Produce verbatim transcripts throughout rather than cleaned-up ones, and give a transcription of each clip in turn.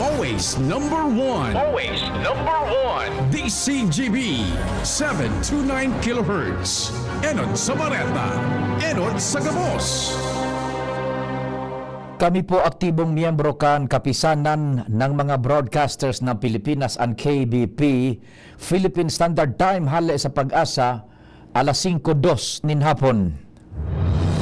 Always number one. Always number one. D C G B, seven two nine kilohertz. Enot sa Bareta, enot sa gabos. Kami po aktibong miyembro kan Kapisanan ng mga Broadcasters ng Pilipinas, an K B P, Philippine Standard Time, hale sa Pag-asa, alas singko dos nin hapon.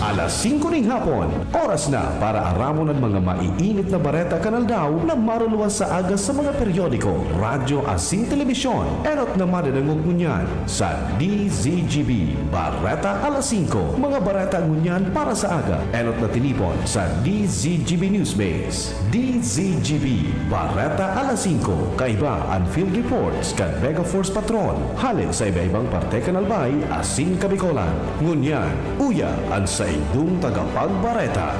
Alas singko nin hapon, oras na para aramon an mga maiinit na bareta kan aldaw na maruluwas sa aga sa mga periodiko, radyo asin telebisyon. Enot na madadangog ngunyan sa D Z G B Bareta Alas Singko. Mga bareta ngunyan para sa aga, enot na tinipon sa D Z G B Newsbase. D Z G B Bareta Alas Singko. Kaiba an field reports kan Mega Force Patrol. Hale sa iba-ibang parte kan Albay asin Kabikolan. Ngunyan, uya an saindong tagapagbareta.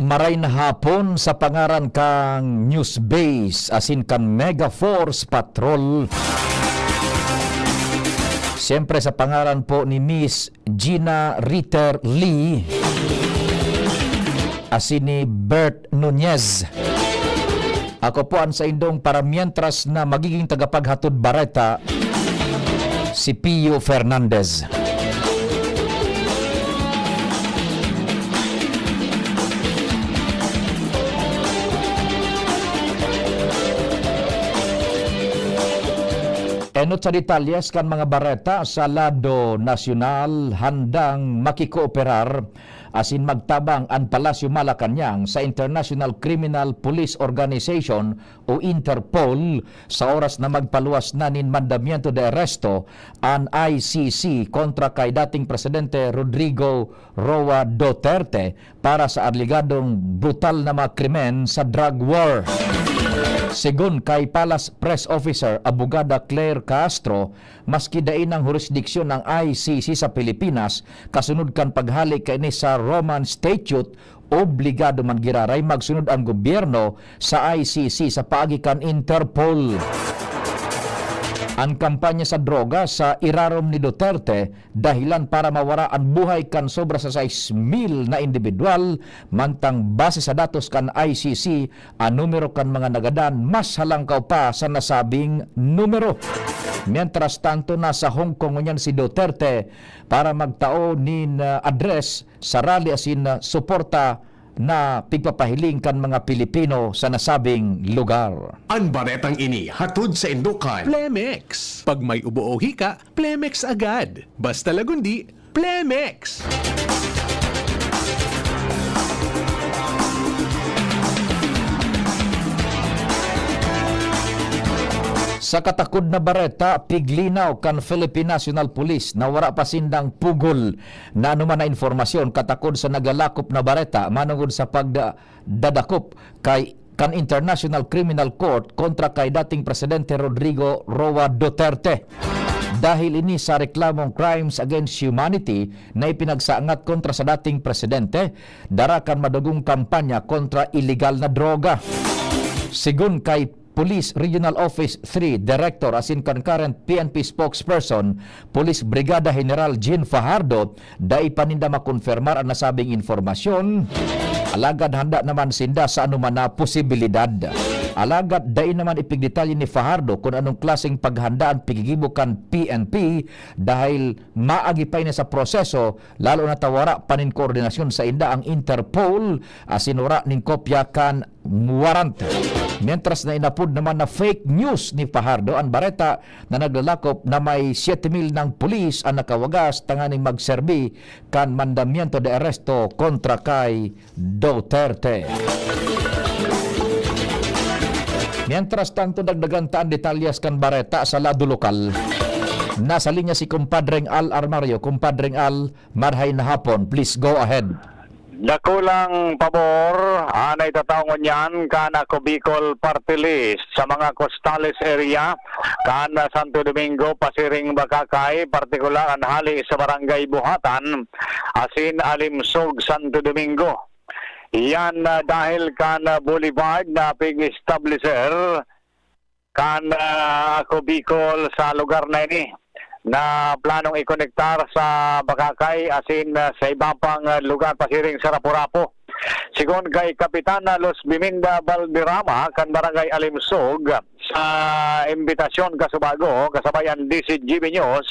Maray na hapon sa pangaran kan Newsbase asin kan Mega Force Patrol. Siyempre sa pangaran po ni Miss Gina Ritter Lee asin ni Bert Nunez. Ako po an saindong para mientras na magiging tagapaghatod bareta, si Pio Fernandez. Enot sa detalyes kan mga bareta sa lado nasyonal, handang makikooperar asin magtabang an Palasyo Malacañang sa International Criminal Police Organization o Interpol sa oras na magpaluwas na nin mandamiento de aresto an I C C kontra kay dating Presidente Rodrigo Roa Duterte para sa aligadong brutal na mga krimen sa drug war. Segun kay Palace Press Officer Abogada Claire Castro, maski dai nang hurisdiksyon ang I C C sa Pilipinas, kasunod kan paghale kaini sa Roman Statute, obligado man giraray magsunod ang gobyerno sa I C C sa paagi kan Interpol. An kampanya sa droga sa irarom ni Duterte dahilan para mawara an buhay kan sobra sa sais mil na indibidwal, mantang base sa datos kan I C C, an numero kan mga nagadan mas halangkaw pa sa nasabing numero. Mientras tanto, nasa Hong Kong ngunyan si Duterte para magtao nin, ah, address sa rally asin, ah, suporta na pigpapahiling kan mga Pilipino sa nasabing lugar. An baretang ini hatod saindo kan Plemex. Pag may ubo o hika, Plemex agad. Basta Lagundi, Plemex. Sa katakod na bareta, piglinaw kan Philippine National Police na wara pa sindang pugol na anoman na impormasyon katakod sa naglalakop na bareta manongod sa pagda-, dadakop kay, kan International Criminal Court kontra kay dating Presidente Rodrigo Roa Duterte. Dahil ini sa reklamong crimes against humanity na ipinagsaangat kontra sa dating presidente, dara kan madugong kampanya kontra iligal na droga. Segun kay Police Regional Office three Director asin kan current P N P Spokesperson, Police Brigada General Jean Fajardo, dai pa ninda makonfirmar an nasabing impormasyon, alagad handa naman sinda sa anoman na posibilidad. Alagad dai naman ipigdetalye ni Fajardo kun anong klaseng paghanda an piggigibo kan P N P dahil maagi pa ini sa proseso, lalo na ta wara pa nin koordinasyon sainda ang Interpol asin wara nin kopya kan warrant. Mientras na inapod naman na fake news ni Fajardo an bareta na naglalakop na may siyete mil nang pulis an nakawagas tanganing magserbi kan mandamiento de aresto kontra kay Duterte. Mientras tanto, dagdagan ta an detalyes kan bareta sa lado lokal. Nasa linya si Kumpadreng Al Armario. Kumpadreng Al, marhay na hapon. Please go ahead. Dakulang pabor an itatao ngunyan kan Ako Bicol Party List sa mga costales area kan Santo Domingo, pasiring Bacacay, partikular an hali sa Barangay Buhatan asin Alimsog, Santo Domingo. Yan, ah, dahil kan, ah, boulevard na pig-establisher kan, ah, Ako Bicol sa lugar na ini. na planong ikonektar sa Bacacay asin, ah, sa iba pang, ah, lugar pasiring sa Rapu-Rapu. Sigon kay Kapitan, ah, Luz Biminda Valderrama kan Barangay Alimsog, sa imbitasyon kasubago kasabay an D Z G B News,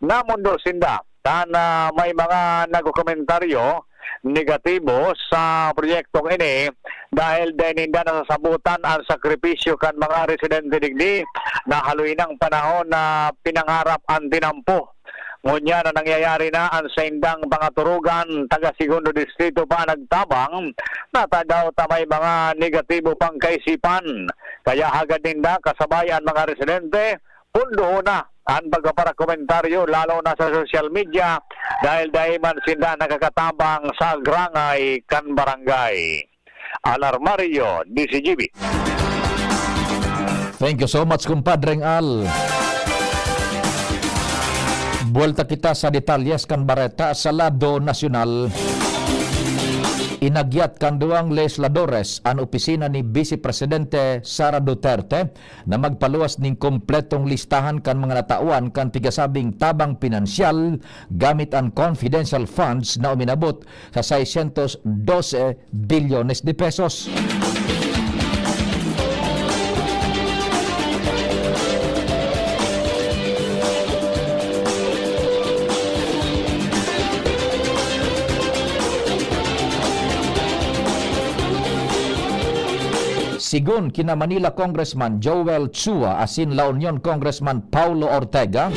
namondo sinda kan, ah, may mga nagkokomentaryo negatibo sa proyektong ini dahil dai ninda nasasabotan an sakripisyo kan mga residente digdi na haloy nang panahon na pinangarap an tinampo. Ngunyan na nangyayari na an saindang pangaturugan, taga Segundo Distrito pa nagtabang, natadaw ta may mga negatibo pang kaisipan. Kaya hagad ninda kasabay an mga residente, pundohon na an pagpaparakomentaryo, lalo na sa social media, dahil dai man sinda nakakatabang sa grangay kan barangay. Alarmario, D Z G B. Thank you so much, Kumpadreng Al. Buwelta kita sa detalyes kan bareta sa lado nasyonal. Inagyat kan duwang legisladores an opisina ni Vice Presidente Sara Duterte na magpaluwas nin kompletong listahan kan mga natawan kan pigasabing tabang pinansyal gamit an confidential funds na uminabot sa seiscientos doce bilyones de pesos. Sigon kina Manila Congressman Joel Chua asin La Union Congressman Paulo Ortega,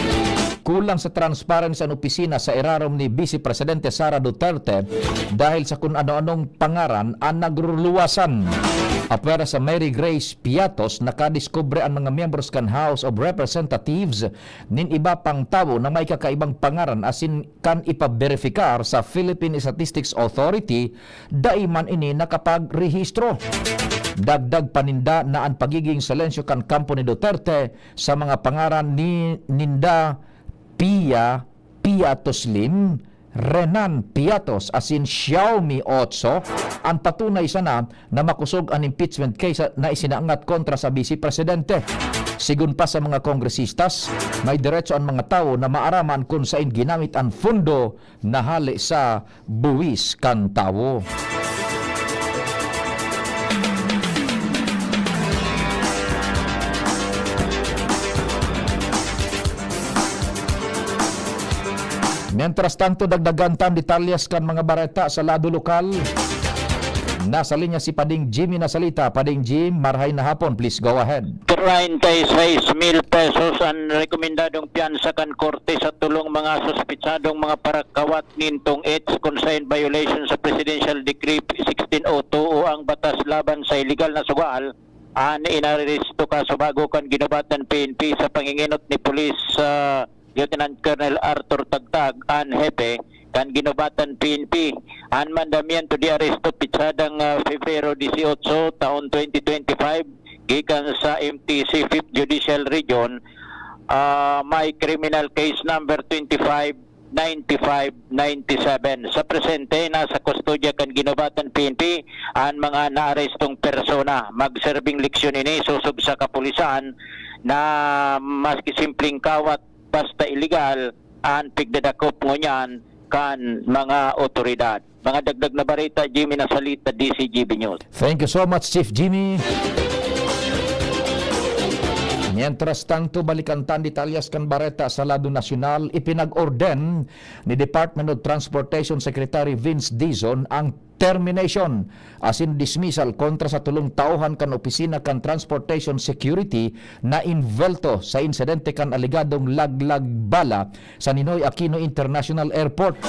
kulang sa transparency an opisina sa irarom ni Vice Presidente Sara Duterte dahil sa kun ano-anong pangaran an nagruluwasan. Apwera sa Mary Grace Piatos, nakadiskubre an mga miyembros kan House of Representatives nin iba pang tawo na may kakaibang pangaran asin kan ipaberipikar sa Philippine Statistics Authority, dai man ini nakapagrehistro. Dagdag pa ninda na an pagiging silensyo kan kampo ni Duterte sa mga pangaran ni, ninda Pia, Pia Tuslim, Renan Piatos asin Xiaomi Otso an patunay sana na makosog an impeachment case na isinangat kontra sa Vice Presidente. Sigon pa sa mga kongresistas, may derecho an mga tawo na maaraman kun saen ginamit an pondo na hale sa buwis kan tawo. Mientras tanto, dagdagan ta an detalyes kan mga bareta sa lado lokal. Nasa linya si Pading Jimmy Nasalita. Pading Jim, marahay na hapon. Please go ahead. Treinta y seis mil pesos an rekomendadong piyansa kan korte sa tolong mga suspetsadong mga parakawat nintong its kun saen violation sa Presidential Decree sixteen oh two o ang batas laban sa iligal na sugal an inaresto kasubago kan ginubatan P N P sa pangingenot ni Pulis, ah, Lieutenant Colonel Arthur Tagtag, an hepe kan ginubatan P N P. An mandamiento de aresto pitsadang, ah, Febrero dieciocho, taon twenty twenty-five, gikan sa M T C Fifth Judicial Region, ah, may criminal case number twenty-five ninety-five ninety-seven. Sa presente, nasa kustodya kan ginubatan P N P an mga naarestong persona. Magserbing leksyon ini sosog sa kapulisan na maski simpleng kawat basta iligal an pigdadakop ngunyan kan mga otoridad. Mga dagdag na bareta, Jimmy Nasalita, D Z G B News. Thank you so much, Chief Jimmy. Mientras tanto, balikan ta an detalyes kan bareta sa lado nasyonal. Ipinag-orden ni Department of Transportation Secretary Vince Dizon ang termination asin dismissal kontra sa tolong tauhan kan Opisina kan Transportation Security na involto sa insidente kan alegadong laglag bala sa Ninoy Aquino International Airport.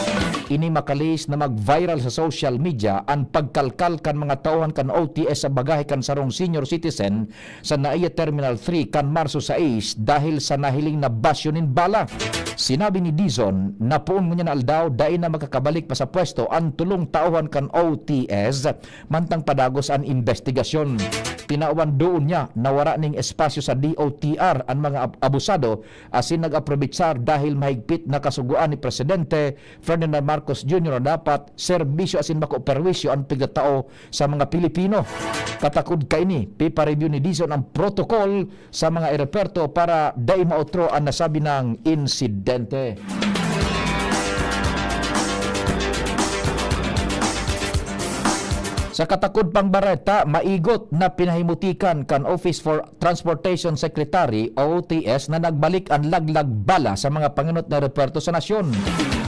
Ini makalihis na mag-viral sa social media an pagkalkal kan mga tauhan kan O T S sa bagahe kan sarong senior citizen sa NAIA Terminal three kan Marso sais dahil sa nahiling na basyo nin bala. Sinabi ni Dizon na poon ngunyan na aldaw dai na makakabalik pa sa pwesto an tolong tauhan kan O T S mantang padagos an imbestigasyon. Tinawan doon niya na wara ning espasyo sa D O T R an mga ab-, abusado asin nag-aprobetsar dahil mahigpit na kasugoan ni Presidente Ferdinand Marcos Junior na dapat serbisyo asin mako perwisyo an pigtatao sa mga Pilipino. Katakod kaini, pipa-review ni Dizon ang protocol sa mga eroporto para dai maotro ang nasabi nang insidente. Sa katakod pang bareta, maigot na pinahimutikan kan Office for Transportation Secretary, O T S, na nagbalik an laglag bala sa mga pangenot na eroporto sa nasyon.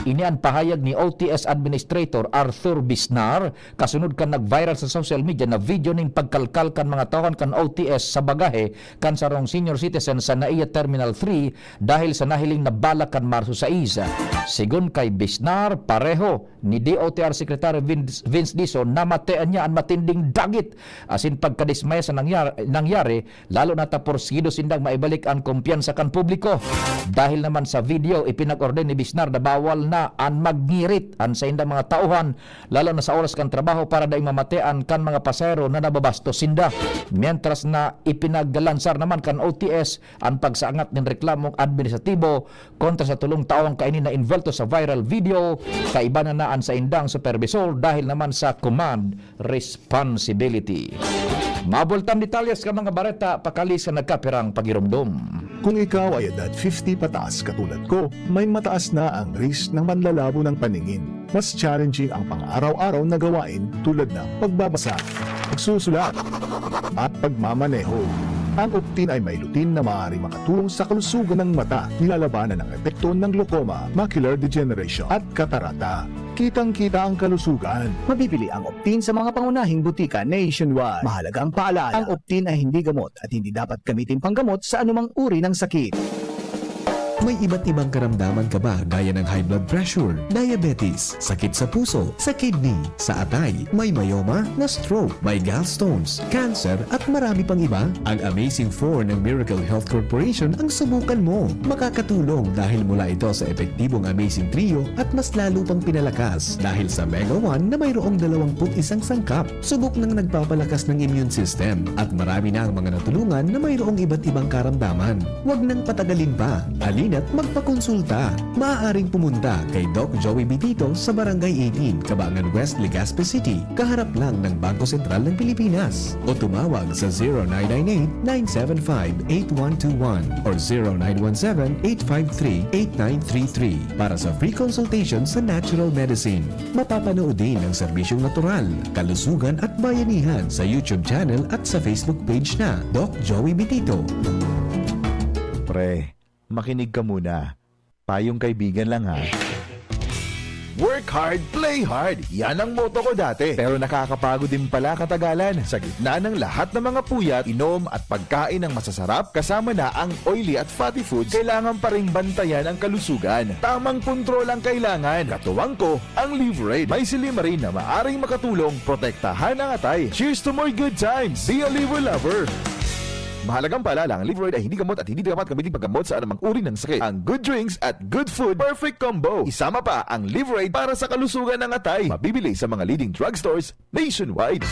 Ini an pahayag ni O T S Administrator Arthur Bisnar, kasunod kan nag-viral sa social media na video ning pagkalkal kan mga tawhan kan O T S sa bagahe kan sarong senior citizen sa NAIA Terminal three dahil sa nahiling na bala kan Marso sais. Sigon kay Bisnar, pareho ni D O T R Secretary Vince, Vince Dizon, namatean niya an matinding dagit asin pagkadismaya sa nangyar-, nangyari, lalo na ta porsigido sindang maibalik an kumpiyansa kan publiko. Dahil naman sa video, ipinag-order ni Bisnar na bawal na an magngirit an saindang mga tauhan, lalo na sa oras kan trabaho, para dai mamatean kan mga pasahero na nababastos sinda. Mientras na ipinaglansar naman kan O T S an pagsaangat nin reklamong administratibo kontra sa tolong tawong kaini na involto sa viral video, kaiba na na an saindang supervisor dahil naman sa command responsibility. Mabultang detalyes kan mga bareta pakali sa nagkapirang pagiromdom. Kung ikaw ay edad fifty pataas katulad ko, may mataas na ang risk ng manlalabo ng paningin. Mas challenging ang pang-araw-araw na gawain tulad ng pagbabasa, pagsusulat, at pagmamaneho. Ang Optin ay may lutein na maaaring makatulong sa kalusugan ng mata, nilalabanan ang epekto ng glaucoma, macular degeneration, at katarata. Kitang-kita ang kalusugan. Mabibili ang Optin sa mga pangunahing butika nationwide. Mahalagang paalala, ang Optin ay hindi gamot at hindi dapat gamitin panggamot sa anumang uri ng sakit. May iba't ibang karamdaman ka ba, gaya ng high blood pressure, diabetes, sakit sa puso, sa kidney, sa atay, may myoma, na-stroke, may gallstones, cancer, at marami pang iba? Ang Amazing Four ng Miracle Health Corporation ang subukan mo. Makakatulong dahil mula ito sa epektibong Amazing Trio at mas lalo pang pinalakas dahil sa Mega One na mayroong dalawampu't isang sangkap. Subok nang nagpapalakas ng immune system at marami na ang mga natulungan na mayroong iba't ibang karamdaman. Huwag nang patagalin pa. Halina't magpakonsulta. Maaaring pumunta kay Doc Joey Bitito sa Barangay eighteen, Cabangan West, Legazpi City, kaharap lang ng Bangko Sentral ng Pilipinas. O tumawag sa zero nine nine eight, nine seven five, eight one two one or zero nine one seven, eight five three, eight nine three three para sa free consultation sa natural medicine. Mapapanood din ang serbisyong natural, kalusugan at bayanihan sa YouTube channel at sa Facebook page na Doc Joey Bitito. Pre, makinig ka muna. Payong kaibigan lang, ha. Work hard, play hard. Yan ang motto ko dati. Pero nakakapagod din pala katagalan. Sa gitna ng lahat ng mga puyat, inom at pagkain ng masasarap, kasama na ang oily at fatty foods, kailangan pa ring bantayan ang kalusugan. Tamang kontrol ang kailangan. Katuwang ko, ang Liverade. May silymarin na maaring makatulong protektahan ang atay. Cheers to more good times! Be a Liver Lover! Mahalagang paalala, ang Liverade ay hindi gamot at hindi dapat gamitin paggamot sa anumang uri ng sakit. Ang good drinks at good food, perfect combo. Isama pa ang Liverade para sa kalusugan ng atay. Mabibili sa mga leading drugstores nationwide.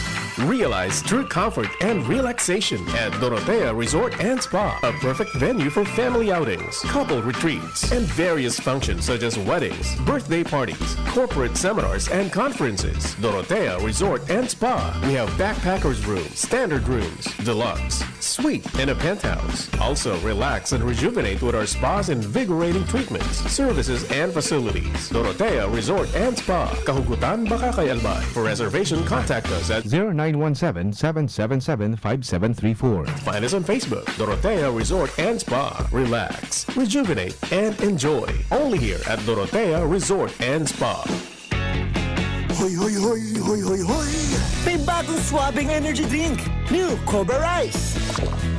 Realize true comfort and relaxation at Dorotea Resort and Spa, a perfect venue for family outings, couple retreats, and various functions such as weddings, birthday parties, corporate seminars, and conferences. Dorotea Resort and Spa. We have backpackers room, standard rooms, deluxe, suite, and a penthouse. Also, relax and rejuvenate with our spa's invigorating treatments, services, and facilities. Dorotea Resort and Spa, Kahugutan, Bacacay, Albay. For reservation, contact us at zero nine one seven, seven seven seven, five seven three four. Find us on Facebook, Dorotea Resort and Spa. Relax, rejuvenate, and enjoy. Only here at Dorotea Resort and Spa. Hoy, hoy, hoy, hoy, hoy, hoy! May bagong swabing energy drink! New Cobra Rice!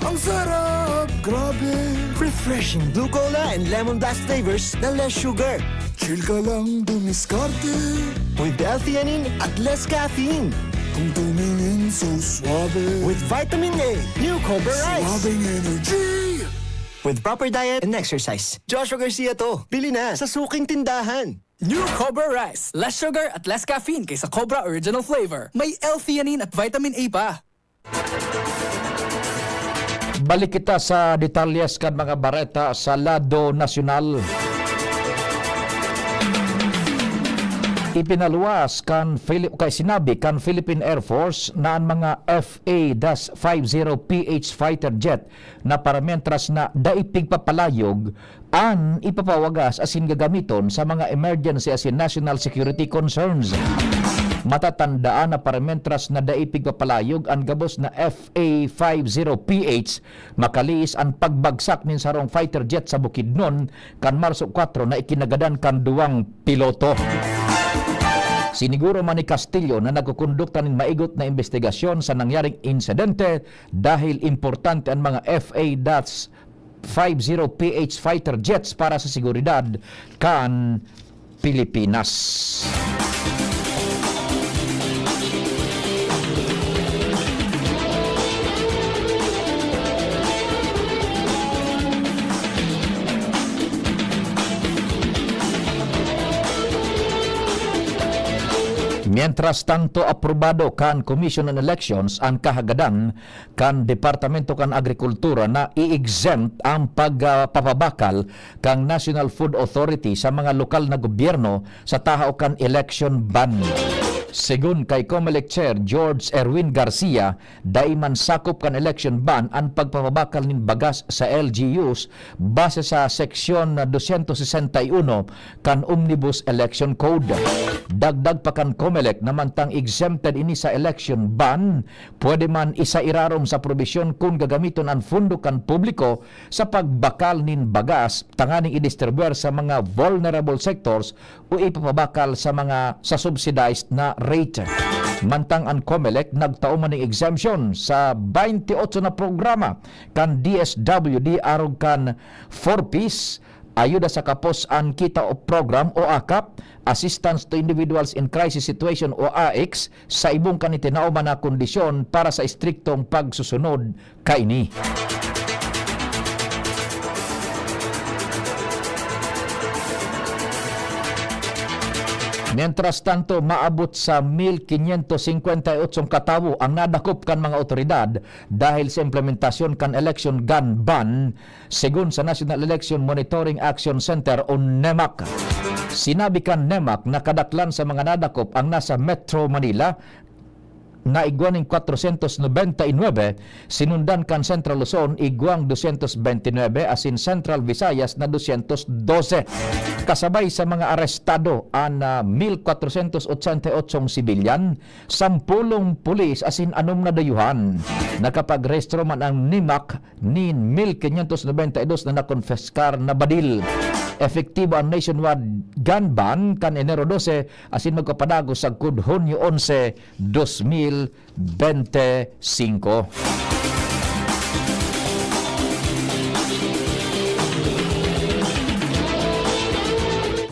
Ang sarap! Grabe! Refreshing blue cola and lemon blast flavors na less sugar. Chill ka lang dumiskarte. With L-theanine at less caffeine. Kung tumingin so suabe. With vitamin A, New Cobra Rice. Suabing energy! With proper diet and exercise. Joshua Garcia to. Bili na sa suking tindahan. New Cobra Rice. Less sugar at less caffeine kaysa Cobra Original Flavor. May L-theanine at vitamin A pa. Balik kita sa detalyes kan mga bareta sa lado nasyonal. Ipinaluwas kan Philip, kay sinabi kan Philippine Air Force na an mga F A dash five zero P H fighter jet na paramientras na dai pigpapalayog an ipapawagas asin gagamiton sa mga emergency asin national security concerns. Matatandaan na paramientras na dai pigpapalayog an gabos na F A five zero P H, makalihis an pagbagsak nin sarong fighter jet sa Bukidnon kan Marso kwatro na ikinagadan kan duwang piloto. Siniguro man ni Castillo na nagkukondukta nin maigot na imbestigasyon sa nangyaring insidente dahil importante an mga F A dash five zero P H fighter jets para sa seguridad kan Pilipinas. Mientras tanto, aprobado kan Commission on Elections an kahagadan kan Departamento kan Agrikultura na i-exempt ang pagpapabakal kan National Food Authority sa mga lokal na gobyerno sa tahaw kan election ban. Segun kay Comelec Chair George Erwin Garcia, dai man sakop kan election ban an pagpapabakal nin bagas sa L G Us base sa Seksyon dosyentos sesenta y uno kan Omnibus Election Code. Dagdag pa kan Comelec na mantang exempted ini sa election ban, pwede man isairarom sa probisyon kun gagamiton an pondo kan publiko sa pagbakal nin bagas tanganing idistribuir sa mga vulnerable sectors o ipapabakal sa mga sa subsidized na rate. Mantang an Comelec nagtao man nin exemption sa baynte otso na programa kan D S W D arog kan four Ps, Ayuda sa Kapos-an Kita o Program o akap, Assistance to Individuals in Crisis Situation o AICS, sa ibong kan itinao man na kondisyon para sa estriktong pagsusunod kaini. Mientras tanto, maabot sa mil quinientos cincuenta y ocho katawo ang nadakop kan mga otoridad dahil sa implementasyon kan election gun ban, segun sa National Election Monitoring Action Center o NEMAC. Sinabi kan NEMAC na kadaklan sa mga nadakop ang nasa Metro Manila, na igwa nin kwatrosyentos nobenta y nuebe, sinundan kan Central Luzon, igwang dosyentos bente y nuebe, asin Central Visayas na dosyentos dose. Kasabay sa mga arestado, an, ah, mil kwatrosyentos otsenta y otsong sibilyan, sampolong pulis asin anom na dayuhan. Nakapagrehistro man ang NEMAC nin mil quinientos noventa y dos na nakonpiskar na badil. Epektibo an nationwide gun ban kan Enero dose asin magpapadagos sagkod Hunyo onse, dos mil bente singko.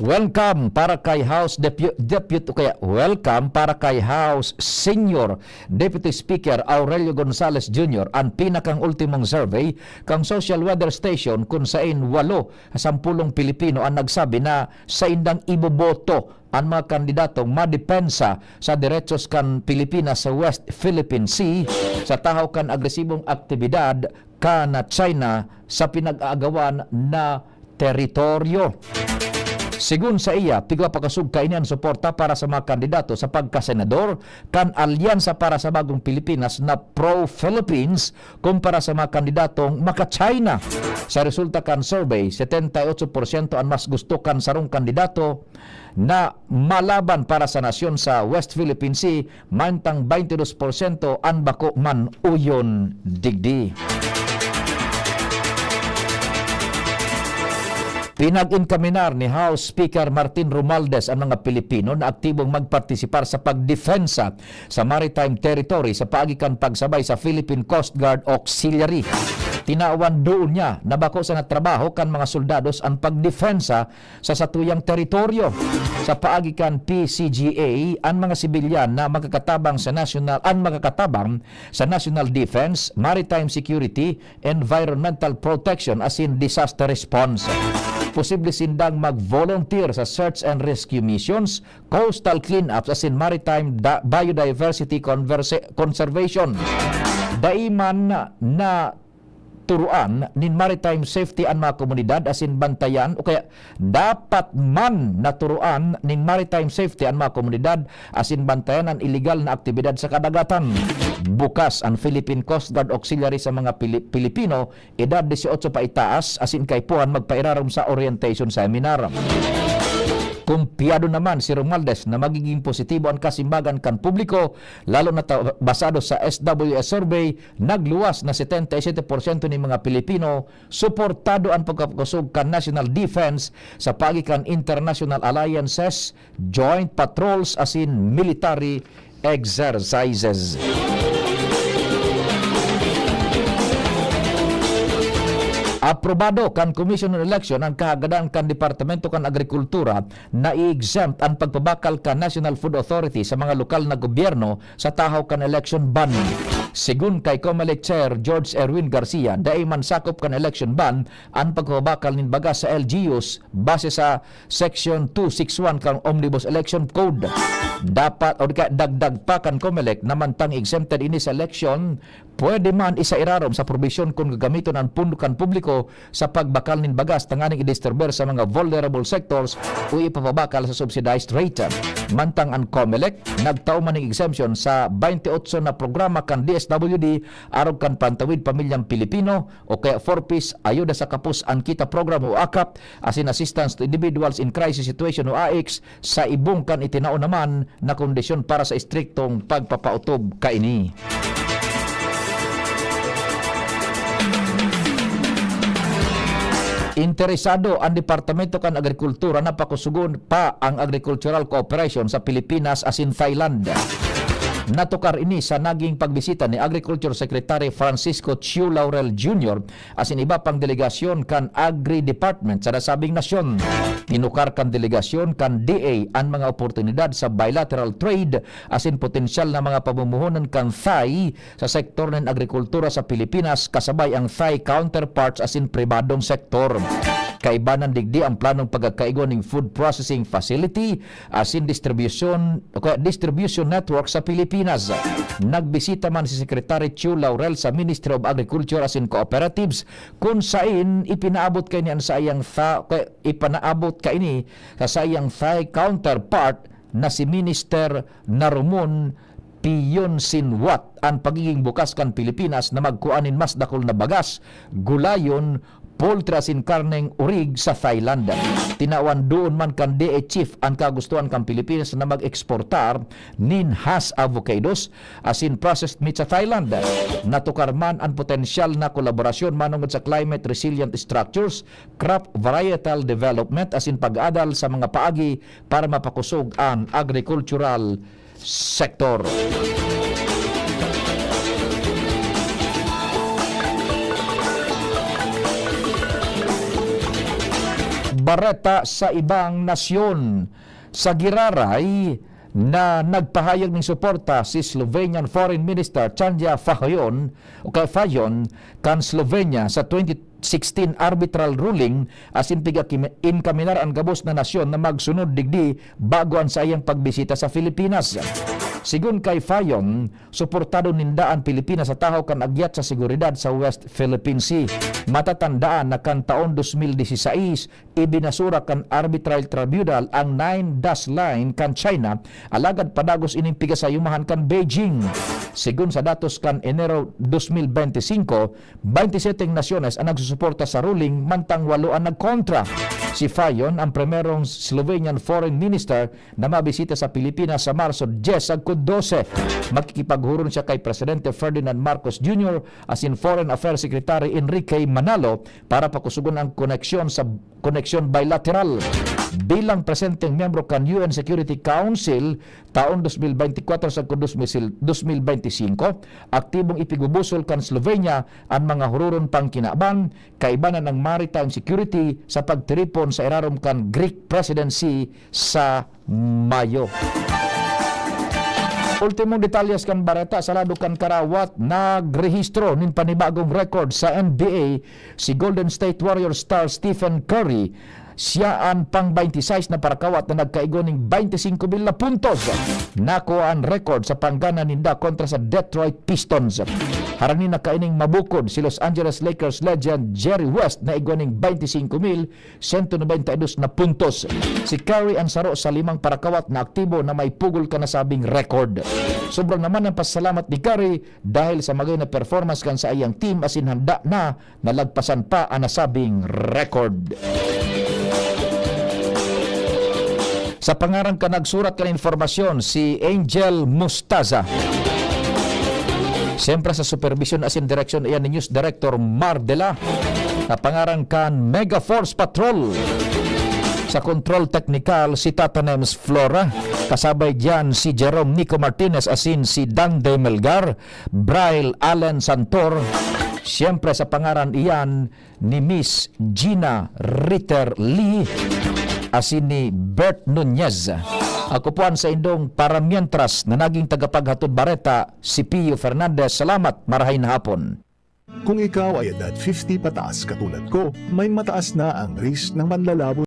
Welcome para kay House Depu-, Deputy, o kaya welcome para kay House Senior Deputy Speaker Aurelio Gonzalez Junior, an pinakang ultimong survey kan Social Weather Station, kun sain walo sa sampolong Pilipino an nagsabi na saindang iboboto an mga kandidatong madepensa sa derechos kan Pilipinas sa West Philippine Sea sa tahaw kan agresibong aktibidad kan China sa pinag-aagawan na teritoryo. Segun saiya, pigwa pa kasog kaini an suporta para sa mga kandidato sa pagkasenador kan Alyansa para sa Bagong Pilipinas na pro-Philippines kumpara sa mga kandidatong maka-China. Sa resulta kan survey, setenta y ocho porsyento an mas gusto kan sarong kandidato na malaban para sa nasyon sa West Philippine Sea, mantang baynte dos porsyento an bako man uyon digdi. Pinag-inkaminar ni House Speaker Martin Romualdez an mga Pilipino na aktibong magpartisipar sa pagdepensa sa maritime territory sa paagi kan pagsabay sa Philippine Coast Guard Auxiliary. Tinawan duon niya na bako sana trabaho kan mga soldados an pagdepensa sa satuyang teritoryo. Sa paagi kan P C G A, an mga sibilyan na makakatabang sa national, an makakatabang sa national defense, maritime security, environmental protection asin disaster response. Posible sindang mag-volunteer sa search and rescue missions, coastal cleanups asin maritime da-, biodiversity conversa-, conservation. Dai man na turoan nin maritime safety an mga komunidad asin bantayan, o kaya dapat man na turoan nin maritime safety an mga komunidad asin bantayan an iligal na aktibidad sa kadagatan. Bukas an Philippine Coast Guard Auxiliary sa mga Pili-, Pilipino edad dieciocho paitaas asin kaipuhan magpairarom sa orientation seminar. Kumpyado naman si Romualdez na magiging positibo an kasimbagan kan publiko, lalo na ta-, basado sa S W S survey, nagluwas na setenta y siete porsyento nin mga Pilipino suportado an pagkakosog kan national defense sa paagi kan international alliances, joint patrols asin military exercises. Aprobado kan Commission on Election ang kahagadan kan Departamento kan Agrikultura na i-exempt an pagpabakal kan National Food Authority sa mga lokal na gobyerno sa tahaw kan election ban. Segun kay Comelec Chair George Erwin Garcia, dai man sakop kan election ban an pagpabakal nin bagas sa L G Us base sa Section two six one kan Omnibus Election Code. Dapat o di kaya dagdag pa kan Comelec na mantang exempted ini sa election, pwede man isairarom sa probisyon kun gagamiton an pondo kan publiko sa pagbakal nin bagas tanganing idisturber sa mga vulnerable sectors o ipapabakal sa subsidized rate. Mantang an Comelec nagtao man nin exemption sa twenty-eight na programa kan D S W D arog kan pantawid pamilyang Pilipino o kaya four Ps, ayuda sa kapos an kita program o akap, asin assistance to individuals in crisis situation o A I C S, sa ibong kan itinao naman na kondisyon para sa estriktong pagpapautob kaini. Interesado an Departamento kan Agrikultura na pakusugon pa ang agricultural cooperation sa Pilipinas asin Thailand. Natukar ini sa naging pagbisita ni Agriculture Secretary Francisco Chiu Laurel Junior asin iba pang delegasyon kan Agri-Department sa nasabing nasyon. Tinukar kan delegasyon kan D A an mga oportunidad sa bilateral trade asin potensyal na mga pamumuhunan kan Thai sa sektor nin agrikultura sa Pilipinas kasabay ang Thai counterparts asin pribadong sektor. Kaibanan digdi ang planong pagkakaigwa ning food processing facility asin distribusyon o kaya distribution network sa Pilipinas. Nagbisita man si Secretary Chiu Laurel sa Ministry of Agriculture asin Cooperatives, kun sain ipinaabot kaini an saiyang Tha-, kaya ipinaabot kaini sa saiyang Thai counterpart na si Minister Narumon Piyonsinwat an pagiging bukas kan Pilipinas na magkua nin mas dakul na bagas, gulayon, poultry asin karneng orig sa Thailand. Tinawan doon man kan D A chief an kagustuhan kan Pilipinas na mag-eksportar nin Hass avocados asin processed meat sa Thailand. Natukar man an potensyal na kolaborasyon manongod sa climate resilient structures, crop varietal development asin pag-adal sa mga paagi para mapakosog an agrikultural sektor. Bareta sa ibang nasyon. Sa giraray na nagpahayag nin suporta si Slovenian Foreign Minister Canja Fajon, o kay Fajon, kan Slovenia sa twenty sixteen arbitral ruling asin pig-akimi-, inkaminar an gabos na nasyon na magsunod digdi bago an saiyang pagbisita sa Pilipinas. Sigon kay Fayon, suportado ninda an Pilipinas sa tahaw kan agyat sa seguridad sa West Philippine Sea. Matatandaan na kan taon dos mil dieciséis, ibinasura kan Arbitral Tribunal ang Nine Dash Line kan China, alagad padagos ining pigasayumahan kan Beijing. Sigon sa datos kan Enero dos mil benti singko, baynte seteng nasyones an nagsusuporta sa ruling, mantang walo an nagkontra. Si Fayon, ang primerong Slovenian foreign minister na mabisita sa Pilipinas sa Marso dyes sagkod dose. Makikipaghuron siya kay Presidente Ferdinand Marcos Junior asin Foreign Affairs Secretary Enrique Manalo para pakusugon ang koneksyon sa koneksyon bilateral. Bilang presenteng miyembro kan U N Security Council, taon dos mil benti kwatro sagkod dos mil, dos mil benti singko, aktibong ipigubusol kan Slovenia an mga huroron pangkinaban, kaibanan ang maritime security sa pagtiripon sa irarom kan Greek presidency sa Mayo. Ultimong detalyes kan bareta sa lado kan karawat, nagrehistro nin panibagong record sa N B A si Golden State Warriors star Stephen Curry. Siya an pang-baynte sais na parakawat na nagkaigwa nin baynte singko mil na puntos. Nakuha an record sa panggana ninda kontra sa Detroit Pistons. Arani na kaining mabukod si Los Angeles Lakers legend Jerry West na igwa ning twenty-five mil sento nobenta y dos na puntos. Si Curry an saro sa limang parakawat na aktibo na may pugol kan nasabing record. Sobra naman ang pasalamat ni Curry dahil sa magay na performance kan saiyang team asin handa na nalagpasan pa an nasabing record. Sa pangaran kan nagsurat kan impormasyon, si Angel Mustaza. Siyempre sa supervision asin direksyon iyan ni News Director Mar Dela. Sa pangaran kan Mega Force Patrol. Sa control technical, si Tata Nems Flora. Kasabay diyan si Jerome Nico Martinez asin si Dang De Melgar, Braille Allen Santor. Siyempre sa pangaran iyan ni Miss Gina Ritter Lee asin ni Bert Nunez. Ako po an saindong paramientras na naging tagapaghatod bareta, si Pio Fernandez. Salamat, marahay na hapon. Kung ikaw ay edad fifty pataas katulad ko, may mataas na ang risk ng manlalabo